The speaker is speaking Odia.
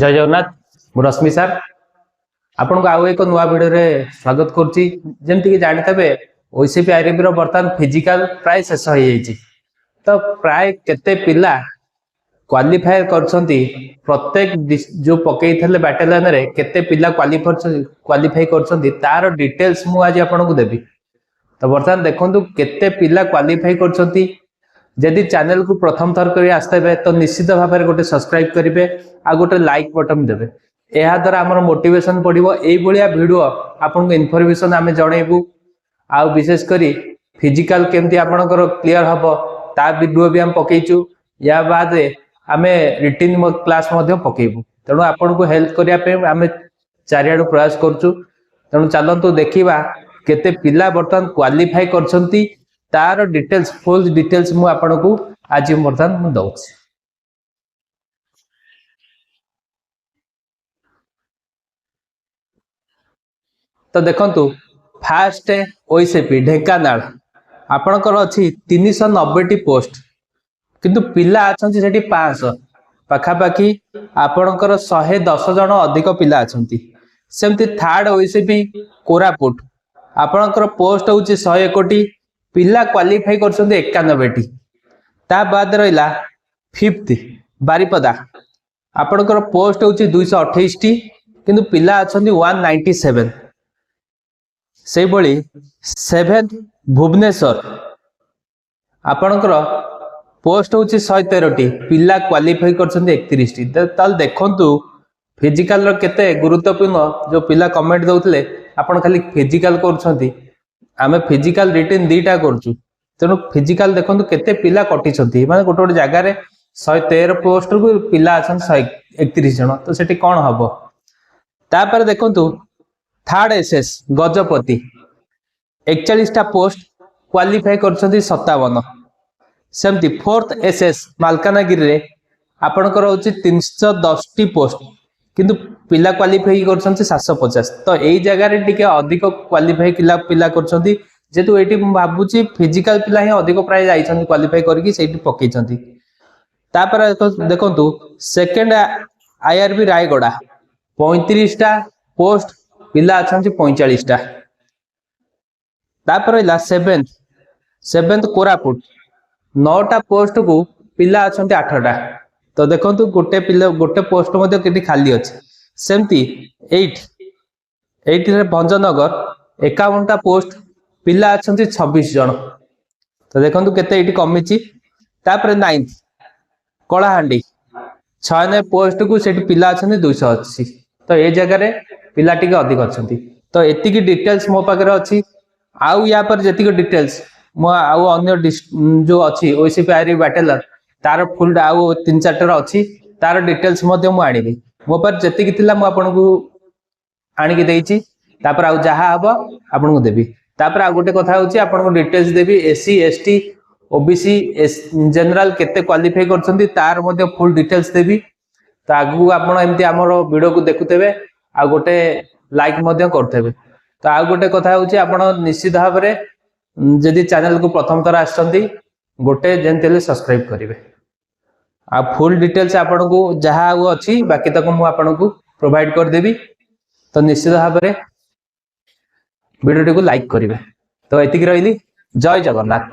ଜୟ ଜଗନ୍ନାଥ। ମୁଁ ରଶ୍ମି ସାର୍, ଆପଣଙ୍କୁ ଆଉ ଏକ ନୂଆ ଭିଡ଼ିଓରେ ସ୍ୱାଗତ କରୁଛି। ଯେମିତିକି ଜାଣିଥିବେ, ଓସିପି ଆଇଆରବି ର ବର୍ତ୍ତମାନ ଫିଜିକାଲ ପ୍ରାୟ ଶେଷ ହେଇଯାଇଛି। ତ ପ୍ରାୟ କେତେ ପିଲା କ୍ୱାଲିଫାଏ କରିଛନ୍ତି, ପ୍ରତ୍ୟେକ ଯୋଉ ପକେଇଥିଲେ ବାଟାଲିୟନରେ କେତେ ପିଲା କ୍ୱାଲିଫାଇ କରିଛନ୍ତି, ତାର ଡିଟେଲ୍ସ ମୁଁ ଆଜି ଆପଣଙ୍କୁ ଦେବି। ତ ବର୍ତ୍ତମାନ ଦେଖନ୍ତୁ କେତେ ପିଲା କ୍ୱାଲିଫାଇ କରିଛନ୍ତି। ଯଦି ଚ୍ୟାନେଲକୁ ପ୍ରଥମ ଥର କରି ଆସିଥିବେ, ତ ନିଶ୍ଚିତ ଭାବରେ ଗୋଟେ ସବସ୍କ୍ରାଇବ କରିବେ ଆଉ ଗୋଟେ ଲାଇକ୍ ବଟନ ଦେବେ। ଏହା ଦ୍ୱାରା ଆମର ମୋଟିଭେସନ ବଢିବ। ଏଇଭଳିଆ ଭିଡ଼ିଓ ଆପଣଙ୍କୁ ଇନଫର୍ମେସନ ଆମେ ଜଣେଇବୁ। ଆଉ ବିଶେଷ କରି ଫିଜିକାଲ କେମିତି ଆପଣଙ୍କର କ୍ଲିୟର ହବ, ତା ଭିଡ଼ିଓ ବି ଆମେ ପକେଇଛୁ। ୟା ବାଦେ ଆମେ ରିଟିନ୍ କ୍ଲାସ ମଧ୍ୟ ପକେଇବୁ। ତେଣୁ ଆପଣଙ୍କୁ ହେଲ୍ପ କରିବା ପାଇଁ ଆମେ ଚାରିଆଡୁ ପ୍ରୟାସ କରୁଛୁ। ତେଣୁ ଚାଲନ୍ତୁ ଦେଖିବା କେତେ ପିଲା ବର୍ତ୍ତମାନ କ୍ୱାଲିଫାଇ କରିଛନ୍ତି, ତାର ଡିଟେଲ୍ସ, ଫୁଲ ଡିଟେଲ୍ସ ମୁଁ ଆପଣଙ୍କୁ ଆଜି ବର୍ତ୍ତମାନ ମୁଁ ଦଉଛି। ତ ଦେଖନ୍ତୁ, ଫାଷ୍ଟ ଓସିପି ଢେଙ୍କାନାଳ, ଆପଣଙ୍କର ଅଛି 390ଟି ପୋଷ୍ଟ, କିନ୍ତୁ ପିଲା ଅଛନ୍ତି ସେଠି 500 ପାଖାପାଖି। ଆପଣଙ୍କର 110 ଜଣ ଅଧିକ ପିଲା ଅଛନ୍ତି। ସେମିତି ଥାର୍ଡ ଓସିପି କୋରାପୁଟ, ଆପଣଙ୍କର ପୋଷ୍ଟ ହଉଛି 101ଟି, ପିଲା କ୍ୱାଲିଫାଇ କରୁଛନ୍ତି 91ଟି। ତା ବାଦ ରହିଲା ଫିଫ୍ଥ ବାରିପଦା, ଆପଣଙ୍କର ପୋଷ୍ଟ ହଉଛି 228ଟି, କିନ୍ତୁ ପିଲା ଅଛନ୍ତି 197। ସେଇଭଳି ସେଭେନ୍ଥ ଭୁବନେଶ୍ୱର, ଆପଣଙ୍କର ପୋଷ୍ଟ ହଉଛି 113ଟି, ପିଲା କ୍ୱାଲିଫାଇ କରିଛନ୍ତି 31ଟି। ତାହେଲେ ଦେଖନ୍ତୁ ଫିଜିକାଲର କେତେ ଗୁରୁତ୍ୱପୂର୍ଣ୍ଣ। ଯୋଉ ପିଲା କମେଣ୍ଟ ଦଉଥିଲେ ଆପଣ ଖାଲି ଫିଜିକାଲ କରୁଛନ୍ତି, ଆମେ ଫିଜିକାଲ ରିଟିନ୍ ଦିଟା କରୁଛୁ। ତେଣୁ ଫିଜିକାଲ ଦେଖନ୍ତୁ କେତେ ପିଲା କଟିଛନ୍ତି। ମାନେ ଗୋଟେ ଗୋଟେ ଜାଗାରେ 113 ପୋଷ୍ଟକୁ ପିଲା ଅଛନ୍ତି 131 ଜଣ, ତ ସେଠି କଣ ହବ? ତାପରେ ଦେଖନ୍ତୁ ଥାର୍ଡ ଏସ୍ଏସ୍ ଗଜପତି, 41ଟା ପୋଷ୍ଟ, କ୍ୱାଲିଫାଇ କରିଛନ୍ତି 57। ସେମିତି ଫୋର୍ଥ ଏସ୍ଏସ୍ ମାଲକାନଗିରିରେ ଆପଣଙ୍କର ହଉଛି 310ଟି ପୋଷ୍ଟ, କିନ୍ତୁ ପିଲା କ୍ୱାଲିଫାଇ କରୁଛନ୍ତି 750। ତ ଏଇ ଜାଗାରେ ଟିକେ ଅଧିକ କ୍ୱାଲିଫାଇ ପିଲା କରୁଛନ୍ତି, ଯେହେତୁ ଏଇଠି ମୁଁ ଭାବୁଛି ଫିଜିକାଲ ପିଲା ହିଁ ଅଧିକ ପ୍ରାୟ ଯାଇଛନ୍ତି, କ୍ୱାଲିଫାଇ କରିକି ସେଇଠି ପକେଇଛନ୍ତି। ତାପରେ ଦେଖନ୍ତୁ ସେକେଣ୍ଡ ଆଇଆରବି ରାୟଗଡ଼ା, 35ଟା ପୋଷ୍ଟ, ପିଲା ଅଛନ୍ତି 45ଟା। ତାପରେ ରହିଲା ସେଭେନ୍ଥ କୋରାପୁଟ, 9ଟା ପୋଷ୍ଟକୁ ପିଲା ଅଛନ୍ତି 8ଟା। ତ ଦେଖନ୍ତୁ ଗୋଟେ ପିଲା ଗୋଟେ ପୋଷ୍ଟ ମଧ୍ୟ କେଠି ଖାଲି ଅଛି। ସେମିତି ଏଇଟରେ ଭଞ୍ଜନଗର, 51ଟା ପୋଷ୍ଟ, ପିଲା ଅଛନ୍ତି 26 ଜଣ। ତ ଦେଖନ୍ତୁ କେତେ ଏଇଠି କମିଛି। ତାପରେ ନାଇନ୍ଥ କଳାହାଣ୍ଡି, 96 ପୋଷ୍ଟକୁ ସେଠି ପିଲା ଅଛନ୍ତି 280। ତ ଏ ଜାଗାରେ ପିଲା ଟିକେ ଅଧିକ ଅଛନ୍ତି। ତ ଏତିକି ଡିଟେଲ୍ସ ମୋ ପାଖରେ ଅଛି। ଆଉ ୟା ପରେ ଯେତିକି ଡିଟେଲ୍ସ ମୁଁ ଆଉ ଅନ୍ୟ ଯୋଉ ଅଛି ଓସିପି ଆଇଆରବି ବାଟାଲିୟନ, ତାର ଫୁଲ ଆଉ ତିନି ଚାରିଟାର ଅଛି, ତାର ଡିଟେଲ୍ସ ମଧ୍ୟ ମୁଁ ଆଣିବି। ମୋ ପାଖରେ ଯେତିକି ଥିଲା ମୁଁ ଆପଣଙ୍କୁ ଆଣିକି ଦେଇଛି। ତାପରେ ଆଉ ଯାହା ହବ ଆପଣଙ୍କୁ ଦେବି। ତାପରେ ଆଉ ଗୋଟେ କଥା ହଉଛି, ଆପଣଙ୍କୁ ଡିଟେଲ୍ସ ଦେବି ଏସସି, ଏସଟି, ଓବିସି, ଜେନେରାଲ କେତେ କ୍ୱାଲିଫାଇ କରିଛନ୍ତି, ତାର ମଧ୍ୟ ଫୁଲ ଡିଟେଲ୍ସ ଦେବି। ତ ଆଗକୁ ଆପଣ ଏମିତି ଆମର ଭିଡିଓକୁ ଦେଖୁଥିବେ ଆଉ ଗୋଟେ ଲାଇକ୍ ମଧ୍ୟ କରୁଥିବେ। ତ ଆଉ ଗୋଟେ କଥା ହଉଛି, ଆପଣ ନିଶ୍ଚିତ ଭାବରେ ଯଦି ଚ୍ୟାନେଲକୁ ପ୍ରଥମ ଥର ଆସିଛନ୍ତି, ଗୋଟେ ଯେମିତି ହେଲେ ସବସ୍କ୍ରାଇବ କରିବେ। ଆଉ ଫୁଲ ଡିଟେଲ୍ସ ଆପଣଙ୍କୁ ଯାହା ଆଉ ଅଛି ବାକି ତକ ମୁଁ ଆପଣଙ୍କୁ ପ୍ରୋଭାଇଡ କରିଦେବି। ତ ନିଶ୍ଚିତ ଭାବରେ ଭିଡ଼ିଓଟିକୁ ଲାଇକ୍ କରିବେ। ତ ଏତିକି ରହିଲି। ଜୟ ଜଗନ୍ନାଥ।